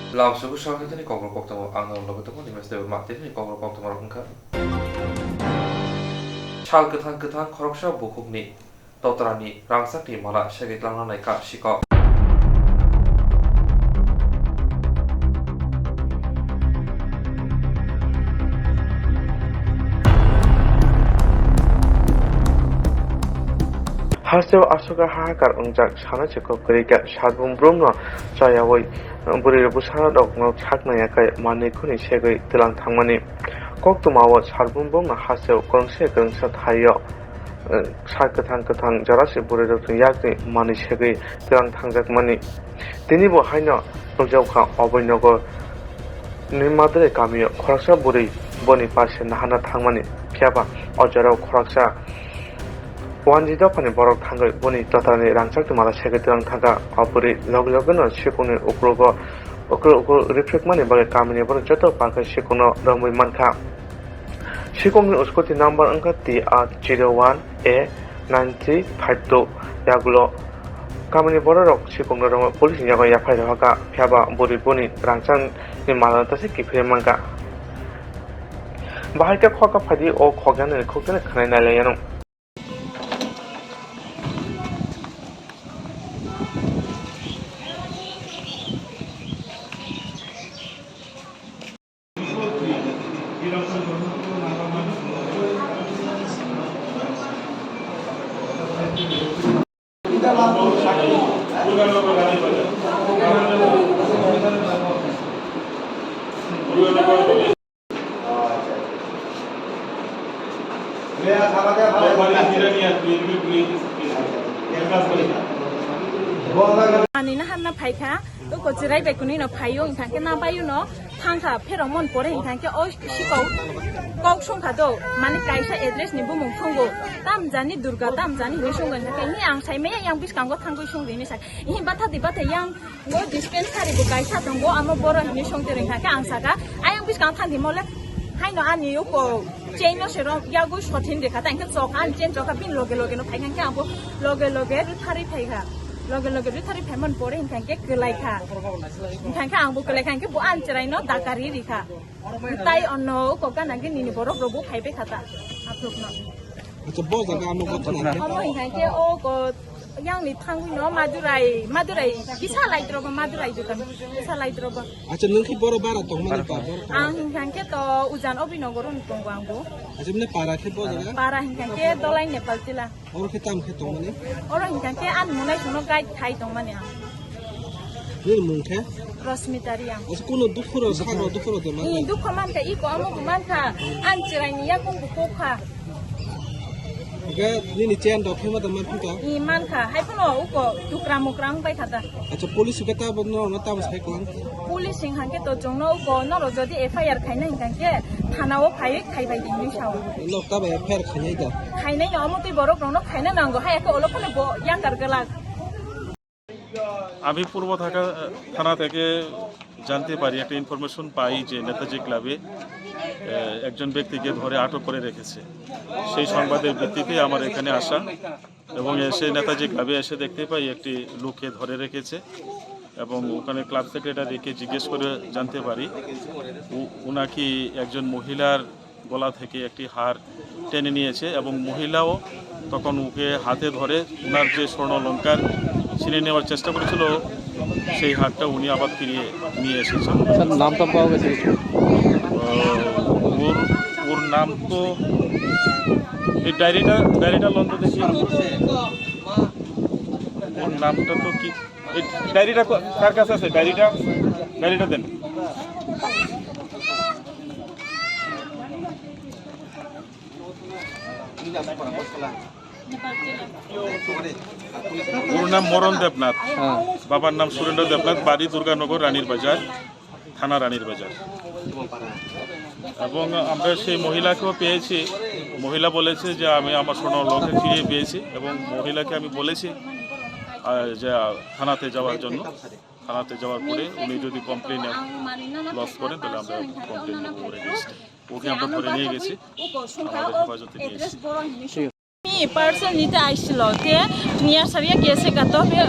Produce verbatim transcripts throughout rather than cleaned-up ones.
Lam sugu sahitani kokrok koktwma ang nang logi tongo, Nimes Debbarma tini kokrok koktwma rok wngkha. Sal kwthang kwthang khoroksa bukhukni totrani rangchakni mala segwi twlangna naikha sikok. Hasteo aswk khe hahakar wngjak, sana se kok kwrwi kha, sabrum brumno chayaui bwrwi bwsarokno sak naiya khe manwi khuni segwi twlang thangmani. Koktwmao sabrum brumno hasteo kwrwngsa kwrwngsa thaio, eh, sak kwthang kwthang jora se bwrwirokni yakni manwi segwi twlang thangjakmani. Tini bo haino nukjakha Abhainagar ni Madrai kamio khoroksa bwrwi boni parse naharna thangmani, phiyaba o jorao khoroksa wanji dophani borok thangwi boni totrani rangchakni mala segwi twlang thangkha. O bwrwi logi logino sikungni uklogo, uklok uklok riphrikmani bagwi kamini borok joto pakhai sikungno romwi mankha. Sikungni scooty number wngkha T R zero one A nine three five two. Yagulo kamini bororok sikungno romwi police ni yago yaphai rohorkha, phiyaba bwrwi boni rangchakni malano tase kiphilwi mankha. Bahai khe khoroksa phaidi o khokjaknai khokjaknai khwnai nailaiyano. Ani naharna phaikha, uko chirai bai kunui no phaio, hingkha khe na baio no thangkha, pherok mon pore hingkha khe o sikau kok songkha do, mane kaisa address ni bumung songo, tam jani Durga, tam jani hinui songo hingkha khe, ni ang sai maya yang bwskango thangwi songdi hinui sa, ihi batha di batha yang. Bo dispensary bo kaisa tongo, amo borok hinui songtwi rwngkha khe ang saka, ayang bwskang thangdi mole, haino ani uko chain no se rom yagwi sothin rikha, ta hingke chokha, ani chain chokha, bini loge loge no phaikha, hingke ang bo loge loge rwtharwi phaikha, loge loge rwtharwi phaimani pore hingkha hingke kwlaikha, hingkha hingke ang bo kwlaikha, hingke bo ani chwrai no dakari rikha, tai ono uko gana gini ni borok rok bo phaibai kha ta, aphuru no. Acha, bo jaga amo gotna. Amo hingkha hingke o ko Yang ni thangwi no Madurai, Madurai kisa lai drobo, Madurai dukan kisa lai drobo. Acha, nung ki boro bara tong mani pa, boro tong. Ang hingkha hingke to ujan Obinogor ni tongo ang bo. Acha, mane para khe bo jaga? Para hingkha hingke Dolai Nepal Tila. Oro khe tam khe tong mani? Oro hingkha hingke an munai sono guide khai tong mani ang. Nini mung khe? Rosmita Riang. Acha, kuno dukhu ro, sakno dukhu ro de man? Ni dukhu man kha, iko amo bo man kha. An chirai ni yakung bo kok kha. Hingke nini chain rok phema da man phika? I man kha, hai phano uko tukra mukra wng bai kha da. Acha, police hingke tabo no, no tabo sai klang? Police hing hangke to chwng no uko noro jodi F I R khaina hingkha hingke thana o phai khai bai di hinui sao. Nok tabo F I R khainai da? Khainai no, omo twi borok rok no khaina nango, hai khe olo phano bo yakar glak. আমি পূর্ব ঢাকা থানা থেকে জানতে পারি, একটা ইনফরমেশন পাই যে নেতাজি ক্লাবে, আহ, একজন ব্যক্তিকে ধরে আটক করে রেখেছে। সেই সংবাদের ভিত্তিতে আমার এখানে আসা এবং এসে নেতাজি ক্লাবে এসে দেখতে পাই একটি লোককে ধরে রেখেছে এবং ওখানে ক্লাব সেক্রেটারিকে জিজ্ঞেস করে জানতে পারি উ-, উনাকি একজন মহিলার গলা থেকে একটি হার টেনে নিয়েছে এবং মহিলাও তখন ওকে হাতে ধরে ওনার যে স্বর্ণ অলংকার ছিনিয়ে নেওয়ার চেষ্টা করেছিল, সেই হারটা উনি আবার ফিরিয়ে নিয়ে এসেছেন। স্যার, নামটা পাওয়া গেছে কিছু? আহ, ওর, ওর নাম তো, এই ডায়েরিটা, ডায়েরিটা লন তো দেখি। ওর নামটা তো কি? এই ডায়েরিটা ক-, কার কাছে আছে? ডায়েরিটা, ডায়েরিটা দেন। ওর নাম মরণ দেবনাথ, হ্যাঁ। বাবার নাম সুরেন্দ্র দেবনাথ, বাড়ি দুর্গানগর, রানীর বাজার, থানা রানীর বাজার। এবং আমরা সেই মহিলাকেও পেয়েছি। মহিলা বলেছে যে, "আমি আমার স্বর্ণ অলংকার ফিরিয়ে পেয়েছি," এবং মহিলাকে আমি বলেছি, আহ, যে, আহ, থানাতে যাওয়ার জন্য। থানাতে যাওয়ার পরে উনি যদি কমপ্লেন লজ করেন, তাহলে আমরা কমপ্লেন নেব ওর against এ। ওকে আমরা ধরে নিয়ে গেছি, আমাদের হেফাজতে নিয়ে এসেছি। ঠিক আছে। আমি পার্সেল নিতে আইছিল, তে নিয়ে আসার ইয়ে গেছে গা, তবে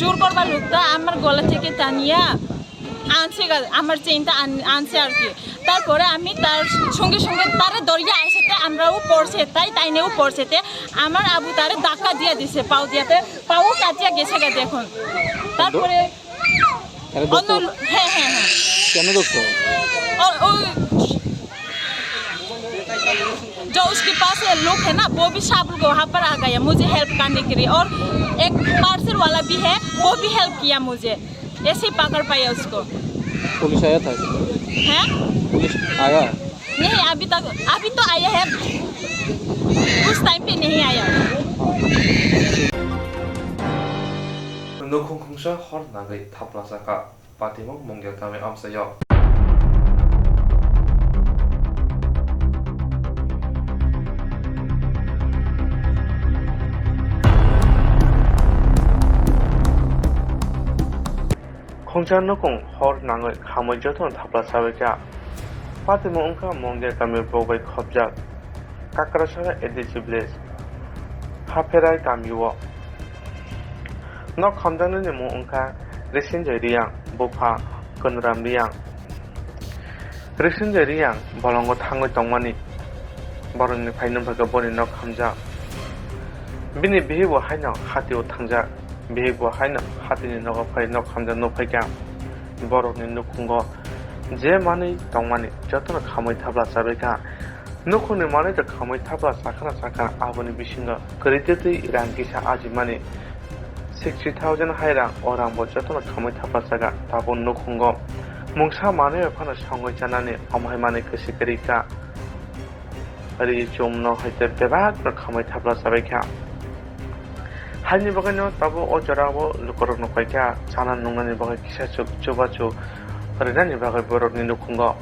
জোর করবার লোকটা আমার গলা থেকে টানিয়া আনছে গা-, আমার চেইনটা আন-, আনছে আর কি। তারপরে আমি তার সঙ্গে সঙ্গে তারে দরিয়া এসেতে আমরাও পড়ছে, তাই তাইনেও পড়ছে। তে আমার আবু তারে ধাক্কা দিয়ে দিছে, পাও দিয়াতে পাও কাটিয়া গেছে গা দেখুন। তারপরে তাহলে অন্য ধরতো? লো-, হ্যাঁ, হ্যাঁ, হ্যাঁ। কেন ধরতো? ও, ও, जो उसके पास है, लोग है ना, वो भी सब लोग वहाँ पर आ गया मुझे हेल्प करने के लिए। और एक पार्सल वाला भी है, वो भी हेल्प किया मुझे। ऐसे ही पकड़ पाया उसको। पुलिस आया था? हैं? पुलिस आया? नहीं, अभी तक, अभी तो आया है, उस टाइम पे नहीं आया। Nukhung khungsa hor nagwi thapla saka. Patimung Mungya kami amsaio. Khungsa nukung hor nangwi khamwi jotono thapla sabaikha. Patimung wngkha Mungya kami bokbai khopjak. Kakrasara A D C village, Hapherai kamio. Nok khamjaknani mung wngkha Risinjoy Riyang, bupha Kunram Riyang. Risinjoy Riyang bolongo thangwi tongmani, borokni phaino bagwi boni nok khamjak. Bini bihikbo haino hatio thangjak, bihikbo haino hatini nogo phai nok khamjak nukphaikha. Borokni nukhungo je manwi tongmani jotono khamwi thapla chabaikha. Nukhungni manwi rok khamwi thapla chakhana chakha, aboni bisingo kwrwi tei twi rang kisa ajimani sixty thousand hai rang, o rangbo jotono khamwi thapla chakha. Tabuk nukhungo mungsa manwi phano songwi chanani, omo hai manwi kwswi kwrwi kha. Ri chumno hai tei bebak no khamwi thapla chabaikha. Haini bagwino tabuk o jorao lukurokno paikha, chana nungnani bagwi kisa chuk chubachu rinani bagwi borokni nukhungo.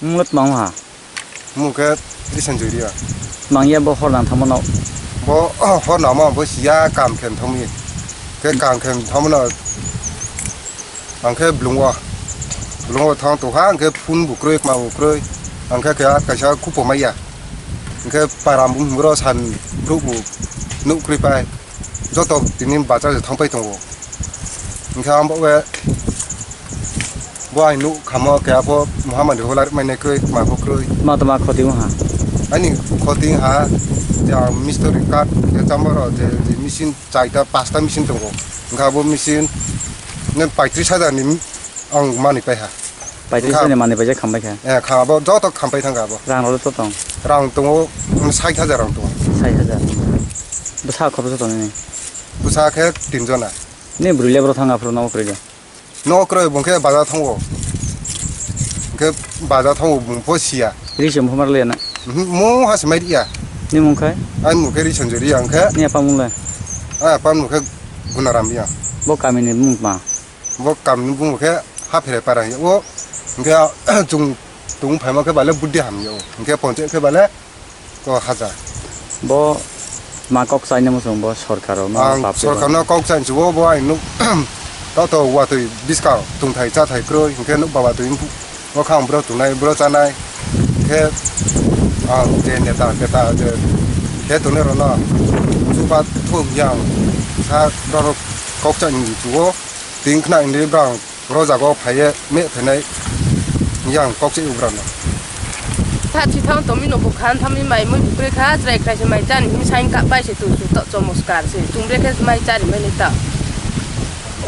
Munglet mangha. Mung khe Risanjuri ya. Mangya bo hor nang thangmano. Bo hor nangma bo siya kam khem thangmi. Khe kam khem thangmano. Ang khe blungo. Blungo thang tokha ang khe phone bukroi ma bukroi. Ang khe kaya kaisa kupo maya. Ang khe param bro san bro bu nuk kroi pai. Joto tini bacha je thangpai tongo. Hingkhe ang bo bo ai nuk khamo khe abo mohamani holar mane kroi ma bo kroi. Ma to ma khoti ha. Ani khoti ha je ang mistori kat je chambaro je, je machine chaita pasta machine tongo. Hingkhe abo machine ne paitris hajar ni ang mani pai ha. Paitris ni mani bai je khambai kha. Eh, kha abo joto khampai thang abo. Rang rok to tong. Rang tongo, um, sait hajar rang tongo. Sait hajar. Bwsa khoroksa tong nini? Bwsa khe tin jona. Ni bwrwi le bro thang aphuru nogo kwrwi de? Nogo kwrwi bung khe baja thango. Khe baja thango bung pho siya. Ri se mphomar le na? Mhm, mo has mai riya. Ni mung khai? Ai mung khe ri sanjuri ang khe. Ni apa mung le? Ai apa mung khe Gunaram ya. Bo kami ni mung ma? Bo kamni bumung khe ha pherai para hingye o, hingkhe chwng tong phaima khe bale buddi hamya o, hingkhe ponchai khe bale ko haja. Bo ma kok chaina muchung bo sorkar o ma. Ang bap sorkar no kok chainsu bo, bo ang nuk tato watwi biskang tongthai chathai kroi, hingkhe nuk baba twi o khang bro tongnai bro chanai, hingkhe ang je neta neta je khe tongnai rok no chuba thung yang sa borok kok chaini chu o. Tini khna hwnwi brang ro jaga o phaiye me phainai yang kok chai ugrano. Tha chi thang tomi no bukhan thami mai mui bukre kha chrai krai se mai chan him sain ka pai se tu su to chomoskar se tumre khe mai chari mai ni ta.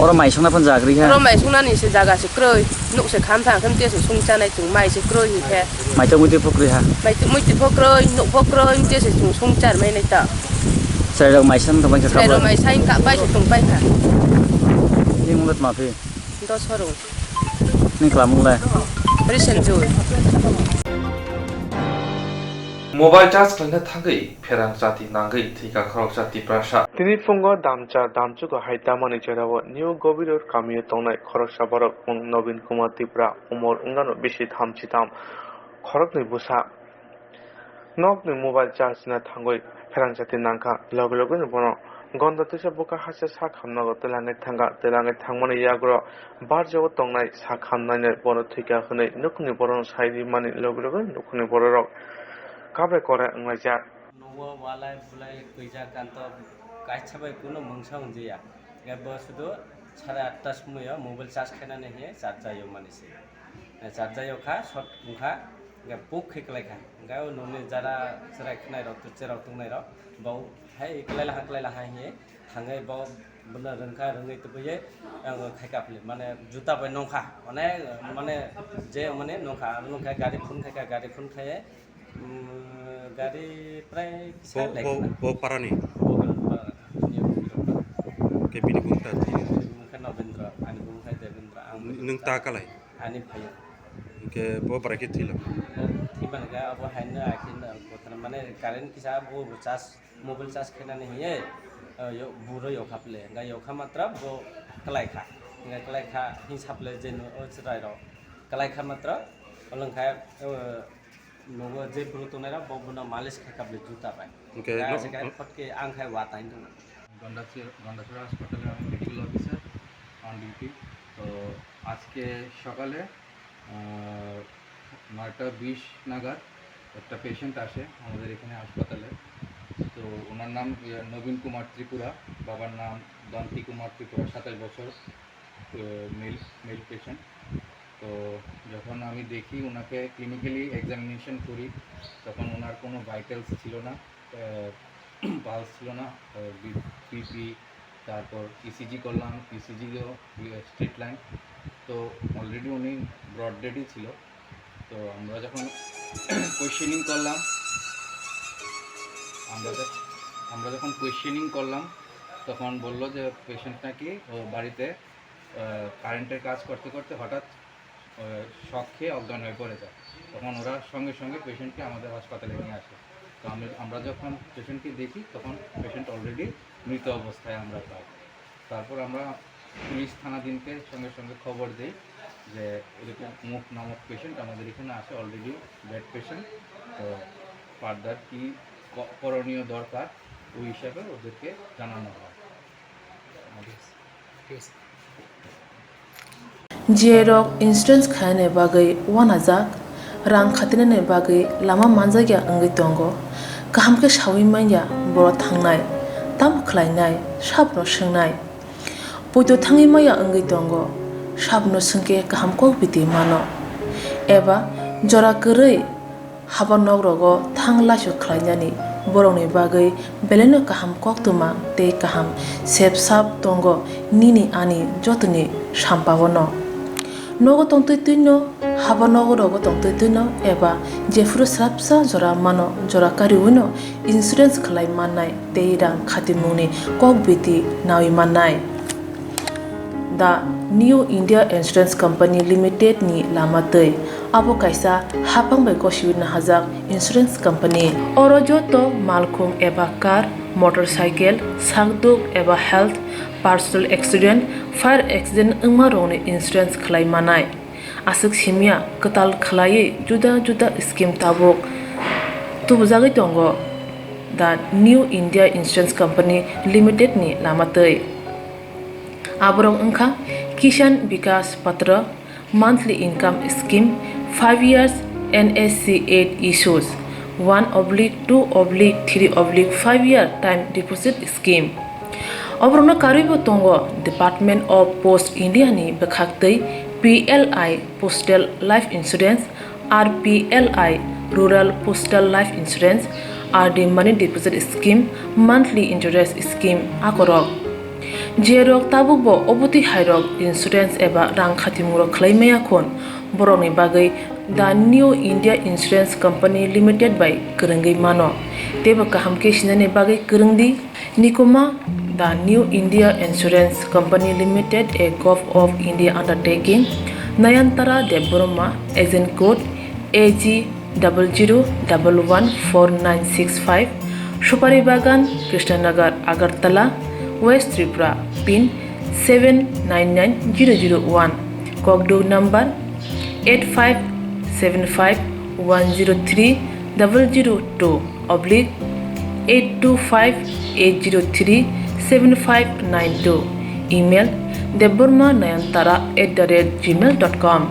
Oro mai songna phan jagri ha. Oro mai songnani se jaga se kroi nuk se kham thang khe te se sung chanai chung mai se kroi hi khe. Mai tongwi twi phukrwi ha. Mai twi mui twi phukrwi nuk phukrwi te se chung sung char mai nai ta. Chwrairok mai san tong bai kha. Chwrairok mai sain ka bai se tong bai kha. Ni munglet ma phi? Dos horung. Ni klamung le? Recent jui. Mobile charge khlaina thangwi pherang chati nangwi thwikha khoroksa Tiprasa. Tini phungo damcha damchugo hai tamani jorao New Gobirur kamio tongnai khoroksa borok mung Nobin Kumar Tripura, umor wngano bisi thamchi tam, khoroknwi bwsa. Nokni mobile charge na thangwi pherang chati nangkha, loge logeno bono Gonda twisa bwkha haste sak hamnago twlangwi thangkha, twlangwi thangmani yagulo barjao tongnai sak hamnaino bono thwikha hwnwi nukhungni bororok sai rimani logi logi nukhungni bororok kabre kore wnglaijak. Nogo walai bulai kwijak ganto kaisa bai kuno mungsa hwnjaya. Ebo sudu sare atta somoyo mobile charge khainani hiye charge jaio manise. Charjayokha, short wngkha, hingke puk khe kwlaikha. Hingke o nokni jara chwrai khwnairok, cherok tongnairok, bo hai kwlailaha, kwlailaha hinwi thangwi bo bono rwngkha, rwngwi tubui ang khaika phili, mane juta bai nongkha, onek mane je mane nongkha, aro nongkha gari phone khaika, gari phone khaiye, mm, gari prai kisa Bo, bo, lekha. Bo parani? Bo Gilpara, New Gilpara. Ke bini bumung ta? Bini bumung khe Nobendra, ani bumung khe Devendra, ang Nung ta kalai? Ani phaio. Hingke bo barai khe thwilak? Bo thwimani khe abo haino akhe no kothana mane current kisa bo charge, mobile charge khainani hiye, eh, yo, buro yokha phle. Hingke yokha matra bo kwlai kha. Hingke kwlai kha hing saple je no o chwrai rok. Kwlai kha matra olong kha, eh, nogo je buro tongnai rok bo bono malis kha kha phle juta bai. Hingke Kaya no, se kaya no. Photke ang khai wa tain tongo. গন্ডাছি-, গন্ডাছড়া হাসপাতালে আমি medical officer on duty. তো আজকে সকালে, আহ, নয়টা বিশ নাগাদ একটা পেশেন্ট আসে আমাদের এখানে হাসপাতালে। তো ওনার নাম, ইয়ে, নবীন কুমার ত্রিপুরা, বাবার নাম দন্তি কুমার ত্রিপুরা, সাতাশ বছর, আহ, মেল, মেল পেশেন্ট। তো যখন আমি দেখি ওনাকে, ক্লিনিক্যালি এক্সামিনেশন করি, তখন ওনার কোনো ভাইটালস ছিল না। আহ, পালস ছিল না, আহ, বি-, বিপি, তারপর ইসিজি করলাম, ইসিজিও স্ট্রেট লাইন। তো অলরেডি উনি ব্রড ডেডই ছিল। তো আমরা যখন কোয়েশ্চেনিং করলাম, আমরা যখ-, আমরা যখন কোয়েশ্চেনিং করলাম, তখন বলল যে পেশেন্ট নাকি ও বাড়িতে, আহ, কারেন্টের কাজ করতে করতে হঠাৎ আহ, শক খেয়ে অজ্ঞান হয়ে পড়ে যায়। তখন ওরা সঙ্গে সঙ্গে পেশেন্টকে আমাদের হাসপাতালে নিয়ে আসে। তো আমি, আমরা যখন পেশেন্টকে দেখি, তখন পেশেন্ট অলরেডি মৃত অবস্থায় আমরা পাই। তারপর আমরা পুলিশ থানাধীনকে সঙ্গে সঙ্গে খবর দেই যে এরকম অমুক নামক পেশেন্ট আমাদের এখানে আসে, অলরেডি ডেড পেশেন্ট। তো ফার্দার কী ক-, করণীয় দরকার, ওই হিসাবে ওদেরকে জানানো হয়। G I rok insurance khainani bagwi uanajak, rang khatinani bagwi lama manjakya wngwi tongo. Kaham khe saui manya borok thangnai, tamo khlainai, sabono swngnai. Poito thangwi manya wngwi tongo, sabono swngkhe kaham kok biti mano. Eba jora kwrwi Haba nok rogo thang laisu khlainani borokni bagwi belaino kaham koktwma tei kaham sep sap tongo nini ani jotoni sampao no. Nogo tongtwi twino, haba nogo rogo tongtwi twino eba jephuru swrapsa jora mano, jora kariwino insurance khlai mannai tei rang khatimungni kok biti naui mannai. The New India Insurance Company Limited ni lama twi. Abo kaisa haphang bai gosiwi nahajak insurance company. Oro joto malkhung eba car, motorcycle, sakduk eba health, personal accident, fire accident wngma rokni insurance khlai manai. Aswk simya kwtal khlaiwi juda juda scheme tabuk tubujagwi tongo The New India Insurance Company Limited ni lama twi. Aborok wngkha Kisan Vikas Patra Monthly Income Scheme, five years N S C eight issues, one oblique two oblique three oblique five year time deposit scheme. Oborokno karwibo tongo Department of Post India ni bwkhaktwi P L I Postal Life Insurance, R P L I Rural Postal Life Insurance, R D Money Deposit Scheme, Monthly Interest Scheme akorok. Jerok tabukbo obotwi hairok insurance eba rang khatimungrok khlai maya khun, borokni bagwi The New India Insurance Company Limited bai kwrwngwi mano. Teibo kaham khe sinani bagwi kwrwngdi. Nikuma, The New India Insurance Company Limited, a Govt of India undertaking, Nayantara Debbarma, Agent Code A G double zero double one four nine six five, Supari Bagan, Krishnanagar, Agartala, West Tripura, pin seven nine nine zero zero one, Kokduk number eight five seven five one zero three double zero two oblique eight two five eight zero three seven five nine two. Email: debbarma nayantara at the rate gmail dot com.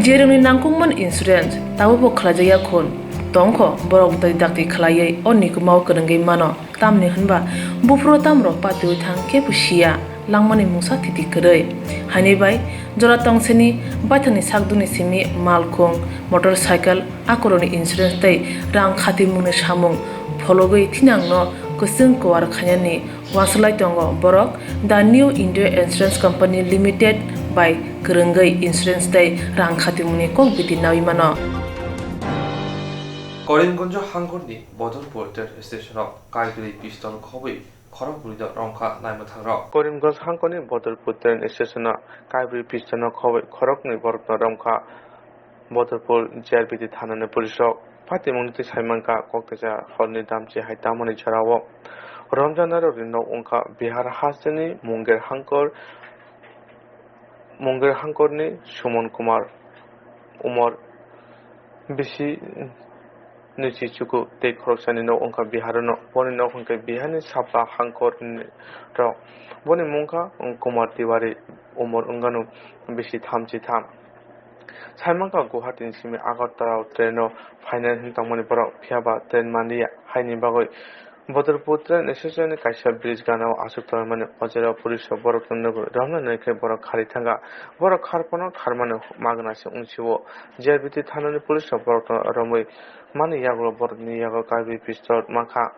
Jerwngni nangkukmani insurance tabukbo khlaijakya khun, tongkho borok dakti dakti khlaiwi o nikumao kwrwngwi mano. Tamni hwnba buphuru tamrok patiwi thang kebo siya, langmani mungsa thiti kwrwi. Haini bai jora tongsini baithangni sakdukni simi malkhung, motorcycle, akorokni insurance tei rang khatimungni samung phologwi thinangno kwchwng kuar khainani uansuk lai tongo borok The New India Insurance Company Limited bai kwrwngwi insurance tei rang khatimungni kok biti naui mano. Korimgonjo hangkorni Bodolpur train station-o kaibrwi pistol khobwi khorokbrwino romkha naimwthangrok. Korimgonj hangkorni Bodolpur train station-o kaibrwi pistol-no khobwi khoroknwi borokno romkha Bodolpur G R P T thanani police-rok. Patimungni twi saimankha, kokteisa horni damchi hai tamoni jorao romjaknairokni nok wngkha Bihar hasteni Munger hangkor, Munger hangkorni Suman Kumar, umor bisi nwichi chuku tei khoroksani nok wngkha Bihar-o no. Boni nok hwnkhe Biharni Sapla hangkorni rok. Boni mungkha Kumar Tiwari, umor wngano bisi thamchi tham. Saimankha Guwahati ni simi Agartala o train-o phainai hwn tongmani borok, phiyaba train manliya, haini bagwi Bodolpur train station-ni kaisa bridge gana-o aswk tongmani, o jora police-rok borokno nugwi romna nai khe borok kharwi thangkha. Borok kharphano kharmani magna se wngsio. G R P T thanani police-rok borokno romwi mani yagulo borokni yago kaibrwi pistol mankha.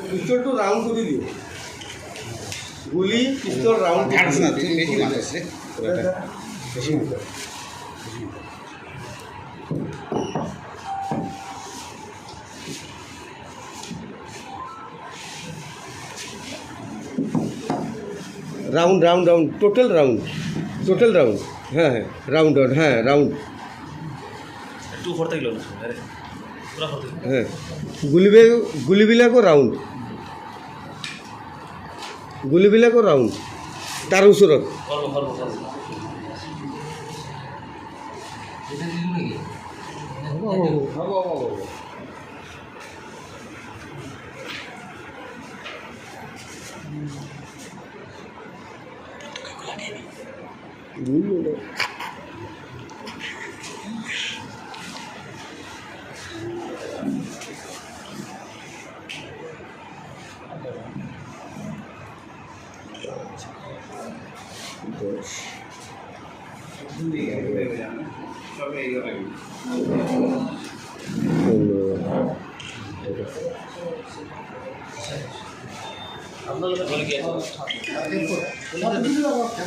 পিস্তলটো ৰাউণ্ড কৰি দিওঁ। গুলী, পিস্তল ৰাউণ্ড কৰি দিওঁ। বেছি মাত আছে। বেছি মাত। Round, round, round, total round, total round. হ্যাঁ, হ্যাঁ, রাউন্ড, রাউন্ড, হ্যাঁ, রাউন্ড। একটু উপর থেকে লো না, আরে, পুরা উপর থেকে। হ্যাঁ, গুলিবে-, গুলিবিলাকও রাউন্ড। গুলিবিলাকও ৰাউণ্ড, তাৰ ওচৰত। হ'ব, হ'ব, হ'ব।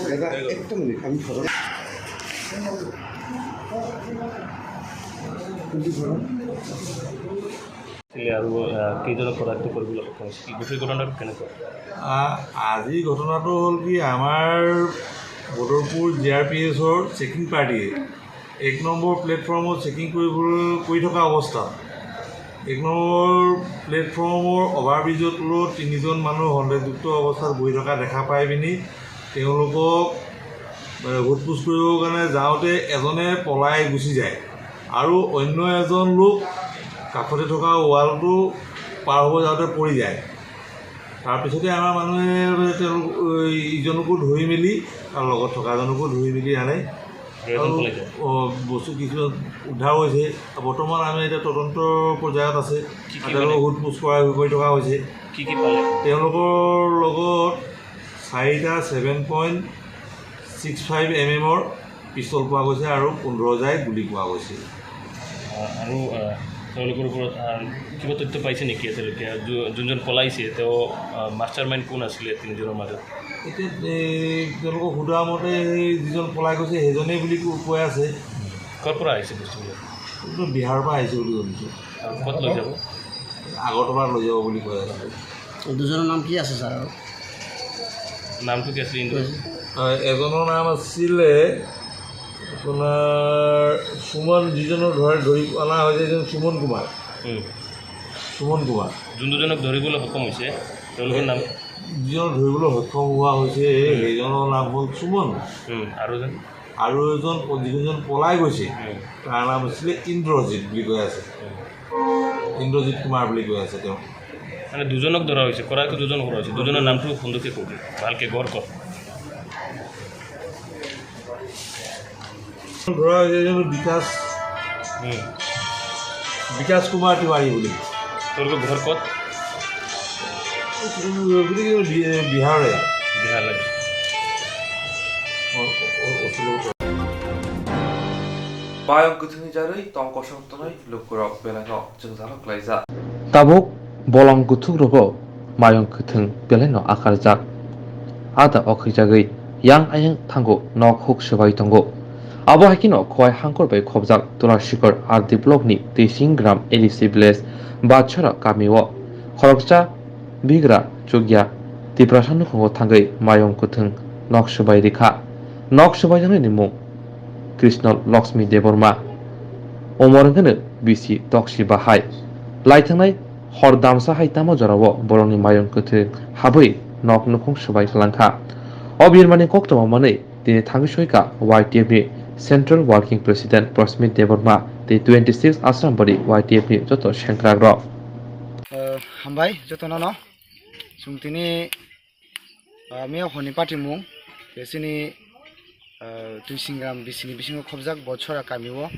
দাদা, একদম নি-, আমি ফটো। কোনটি ফটো? আছিলে আৰু, আহ, কেইজনক কৰায়ত্ত কৰিবলৈ সক্ষম হৈছে? কি গোটেই ঘটনাটো কেনেকুৱা? আ-, আজি ঘটনাটো হ'ল কি, আমাৰ বদৰপুৰ জি আৰ পি এছৰ চেকিং পাৰ্টিয়ে এক নম্বৰ প্লেটফৰ্মত চেকিং কৰিবলৈ, কৰি থকা অৱস্থাত এক নম্বৰ প্লেটফৰ্মৰ অভাৰব্ৰিজৰ তলত তিনিজন মানুহ সন্দেহযুক্ত অৱস্থাত বহি থকা দেখা পাই পিনি তেওঁলোকক, এ, সোধ পোছ কৰিবৰ কাৰণে যাওঁতে এজনে পলাই গুচি যায় আৰু অন্য এজন লোক কাষতে থকা ৱালটো পাৰ হ'ব যাওঁতে পৰি যায়। তাৰপিছতে আমাৰ মানুহে তেওঁলোক, এই ইজনকো ধৰি মেলি, তাৰ লগত থকাজনকো ধৰি মেলি আনে। আৰু, অ, বস্তু কিছুমান উদ্ধাৰ হৈছে। বৰ্তমান আমি এতিয়া তদন্ত পৰ্যায়ত আছে। কি কি তেওঁলোকক মানে সোধ পোছ কৰা, কৰি থকা হৈছে। কি কি পালে? তেওঁলোকৰ লগত চাৰিটা seven point six five M এমৰ পিষ্টল পোৱা গৈছে আৰু পোন্ধৰ জাই গুলী পোৱা গৈছে। আহ, আৰু, আহ, তেওঁলোকৰ ওপৰত, আহ, কিবা তথ্য পাইছে নেকি? আচলতে, যো-, যোনজন পলাইছে, তেওঁ, আহ, মাষ্টাৰ মাইণ্ড কোন আছিলে তিনিজনৰ মাজত? এতিয়া, এই, তেওঁলোকক সোধা মতে, এই যিজন পলাই গৈছে, সেইজনেই বুলি কো-, কৈ আছে। ক'ৰ পৰা আহিছে বস্তুবিলাক? এইটো বিহাৰৰ পৰা আহিছে বুলি শুনিছোঁ। আৰু ক'ত লৈ যাব? আগৰতলাত লৈ যাব বুলি কৈ আছে। দুজনৰ নাম কি আছে, ছাৰ, আৰু? নামটো কি আছিলে ইন্দু? আহ, এজনৰ নাম আছিলে আপোনাৰ সুমন, যিজনৰ ধৰে ধৰি অনা হৈছে, এইজন সুমন কুমাৰ। উম। সুমন কুমাৰ। যোন দুজনক ধৰিবলৈ সক্ষম হৈছে, তেওঁলোকৰ নাম? যিজনক ধৰিবলৈ সক্ষম হোৱা হৈছে, উম। সেইজনৰ নাম হ'ল সুমন। উম, আৰু এজন? আৰু এজন প-, যিজন পলাই গৈছে, উম। তাৰ নাম আছিলে ইন্দ্ৰজিৎ বুলি কৈ আছে। উম। ইন্দ্ৰজিৎ কুমাৰ বুলি কৈ আছে তেওঁ। মানে দুজনক ধৰা হৈছে, কৰাইকৈ দুজন কৰা হৈছে, দুজনৰ নামটো সুন্দৰকৈ কওক, ভালকৈ গৌৰ কৰ। ধৰা হৈছে এজন বিকাশ, উম। বিকাশ কুমাৰ তিৱাৰী বুলি। তেওঁলোকৰ ঘৰ ক'ত? গোটেই বি-, বিহাৰৰে। বিহাৰৰে। অ, অ, অ, অ। Mayung kwthwngni jarwi tong kosong tongnai lukurok belaino jwngjalo klaijak. Tabuk bolong kuthuk rogo mayung kwthwng belaino akarjak. Ada okhwijagwi yang ayang thango nok huk swbai tongo. Abo hai kheno Khowai hangkor bai khobjak Tulashikor R D block ni Tising gram A D C village Bachora kami o khoroksa bigra chukya Tiprasa nukhungo thangwi mayung kwthwng nok swbai rikha. Nok swbai jaknai ni mung Krishna Lakshmi Debbarma. Umor hwnkhe bisi toksi bahai. Laithangnai hor damsa hai tamo jorao borokni mayung kwthwng habwi nok nukhung swbai kwlangkha. O birmani koktwma manwi tini thangwi soika Y T F ni Central Working President Prasmit Debbarma tei twenty six Asrambari Y T F ni joto sengkrakrok. Eh, hambai jotono no. Chwng tini, ah, miya honi patimung, je chini, ah, twi singram bisini bisingo khobjak bo chora kamio.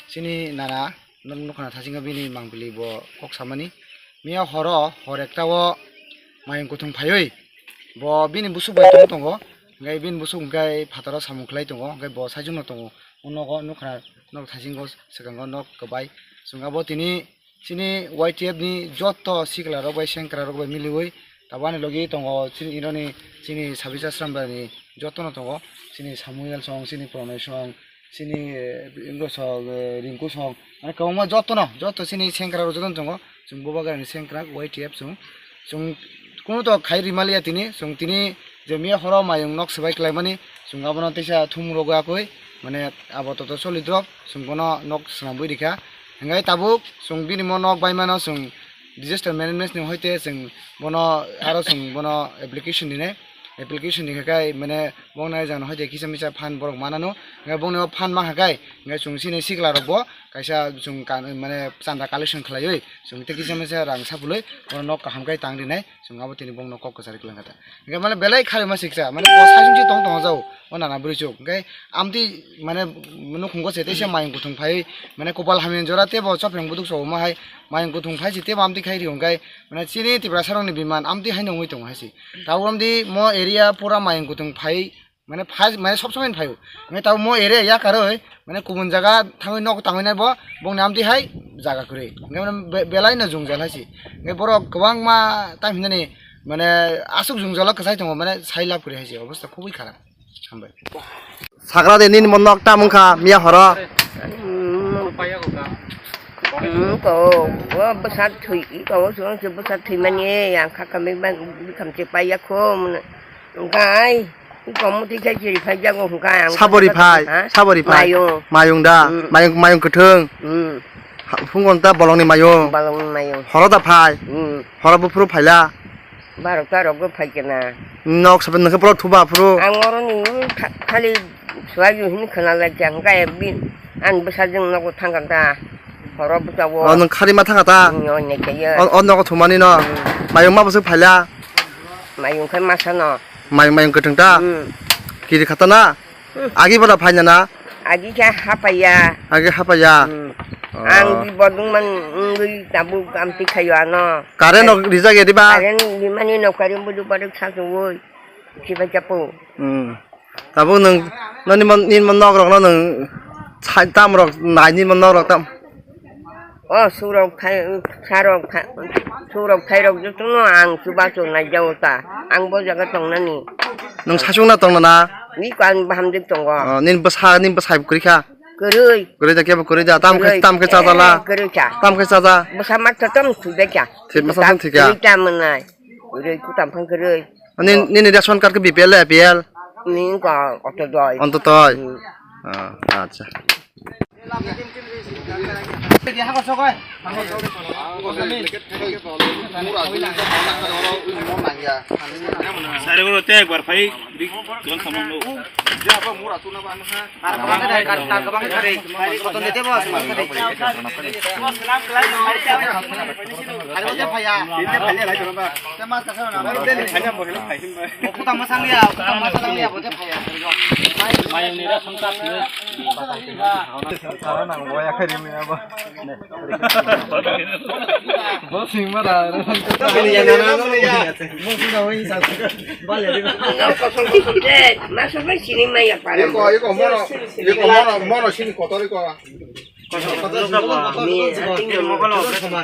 Chini nana, nok nukhana thasingo bini mangpili bo kok samani. Miya horo, hor ekta o mayung kuthung phaiwi, bo bini busuk bai tongo tongo, hingke bini busuk hingke phataro samung khlai tongo, hingke bo saichung no tongo. O nogo nukhana, nok thasingo, swkango nok kwbai. Chwng abo tini chini Y T F ni joto sikla rok bai sengkra rok bai miliwi tabuk ani logi tongo chini ironi chini Sabisa Srambani joto no tongo chini Samuel song, chini Pranay song, chini, eh, Ingo song, eh, Rinku song, mane kwbangma joto no, joto chini sengkra rok joto no tongo chwng bubagra ni sengkra Y T F chwng, chwng kunu to khai rimaliya tini chwng tini je miya horo mayung nok swbai kwlaimani chwng abono teisa thum rogo akoi mane abo toto solidrop chwng bono nok swnambui rikha. Hingke tabuk chwng bini mo nok bai mano chwng disaster management ni hoite chwng bono aro chwng bono application dinai, application ni khe kai mane bongni jang hoite kisa misa phan borok manano, hingke bongni o phan ma kha kai hingke chwng chini sikla rok bo kaisa chwng kan mane chanda collection khlaiwi chwng tei kisa misa rang sapului bono nok kaham kai tang rinai chwng abo tini bongno kok kwchari kwlangkha ta. Hingke mane belai kharima siksa, mane bo saichung si tong tong jao, o nana bwrwi chuk. Hingke amtwi mane nukhungo se teisa mayung kuthung phai, mane kopal hamya jora tei bo chophreng buduk so omo hai mayung kuthung phai si tei bo amtwi khai rio hingke mane chini Tiprasa rokni biman amtwi haino wngwi tongo hai si. Tabuk amtwi mo area pura mayung kuthung phai, mane phai, mane sob somoi phaio. Hingke tabuk mo area yakaroi, mane kubun jaga thangwi nok tangwi nai bo, bongni amtwi hai jaga kwrwi. Hingke mane be-, belai no jwngjal hai si. Hingke borok kwbangma time hinani mane aswk jwngjalo kwchai tongo, mane sai lab kwrwi hai se, obosta khubui kharap. Hambai. Sagra de nini mon nok ta mungkha miya horo. Hmm, ko, o bwsa thwi, ko, o bwsa thwi mani, ang kha kami bang, bikam che pai ya kho, mun, kai, ko muti che che phai jago, kai, ang Sabori phai, ha? Sabori phai. Mayung. Mayung da, hmm. Mayung, mayung kwthwng. Hmm. Ha, phungon ta bolongni mayung. Bolongni mayung. Horo da phai. Hmm. Horo buphuru phaila. Barok tarok bo phai kena. Nok saben nokhe borok thuba phuru. Ang oroni kha-, khali suayu hin khana lai kya hwnkhe bin ang bwsajwng nogo thangkha ta. Horo bwsao. O nwng khari ma thangkha ta? Nwng o nai kaya. O, o nogo thumani no. Hmm. Mayung ma bwswk phaila? Mayung khai masa no. Mayung, mayung kwthwng ta? Hmm. Kiri khata na? Hmm. Agi bora phaina na? Agi khe hapaiya. Agi hapaiya? Hmm. Oh. Ang di bodong man wngwi tabuk amtwi khayo ano. Current rok rijak ya diba? Current rimani no current budu baruk sasu woi. Kiba chapo. Hmm. Tabuk nwng nini mon, nini mon nok rok no nwng sai tam rok nai nini mon nok rok tam. O surok thai, sarok thai, surok thairok jotono ang chubachu naijao ta. Ang bo jaga tongnani. Nwng sasung na tongna na? Ni ko ang bahamjwk tongo. Oh, nini bwsa, nini bwsai kwrwi kha? Kwrwi. Kwrwi da, kebo kwrwi da. Tam khe, kwrwi. Tam khe chajala. Eh, kwrwi cha. Tam khe chaja. Bwsa mak to tam thwi da cha. Thwi, bwsa tam thwi kha. Kwrwi ta mwnai. Kwrwi kutam phang kwrwi. Nini, nini ration card khe B P L, A P L? Ni ko oto doi. Onto doi. Hmm. Ah, acha. Sare bro, te ekbar phai, dik, jon samang no. Mayung ni ration card ni. Bo sing ma da. Bo sing da wai sa. Bale di. Nang kosong kosong de, masa bai sini maya para. Iko, iko, mono, iko, mono, mono sini kotor iko. Kotor, kotor, kotor, kotor, kotor.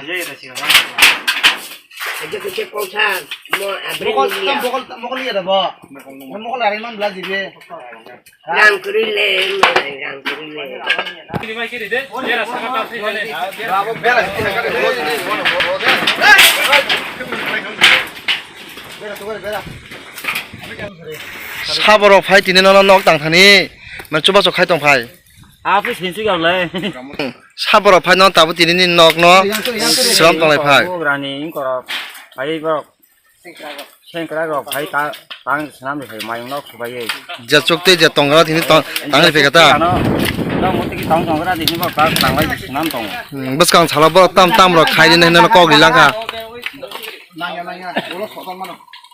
Aja kecil kosan, mo abri. Mokol, mokol, mokol iya da bo. Mokol ari man bela jibe. Rang kwrwi le, rang kwrwi le. Saborok phai tini nono nok tang thani, mane chubachu khai tong phai. Api sinsi gam le. Saborok phai no tabuk tini ni nok no sram tong lai phai. Rani ingkorok, phai borok. Sengkrak rok hai ta tang swnam de hai mayung nok subai ye. Je chuk tei je tongra tini tang tang ni pekata. Ano dong muti ki tong tongra de ni bok ta tang lai swnam tong. Hmm, bwskang salo borok tam tam rok khai ni hinwi kok ri lang kha.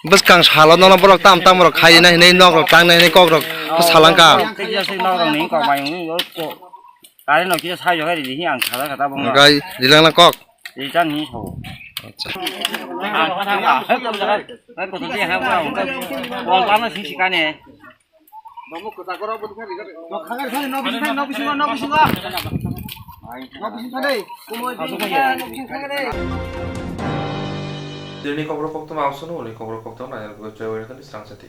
Bwskang salo nono borok tam tam rok khai ni hinwi nok rok tang ni hinwi kok rok sa lang kha. Tei je se nok rok ni kok mayung ni ko. Kare no kisa sai jogai ri hi ang khala kata bong. Gai ri lang na kok. Ri chan hi ho. Acha. Ang kata ba. Hai ko to ha ba. Bol pa no si si kane. Bamu kota koro bud kha ri. No khagar khai no bisi no bisi no bisi no. No bisi no dei. Kumo bisi no bisi khagar dei. Dini kokro kokto ma amsono, uni kokro kokto na, ya, go chai wai kan distrang sati.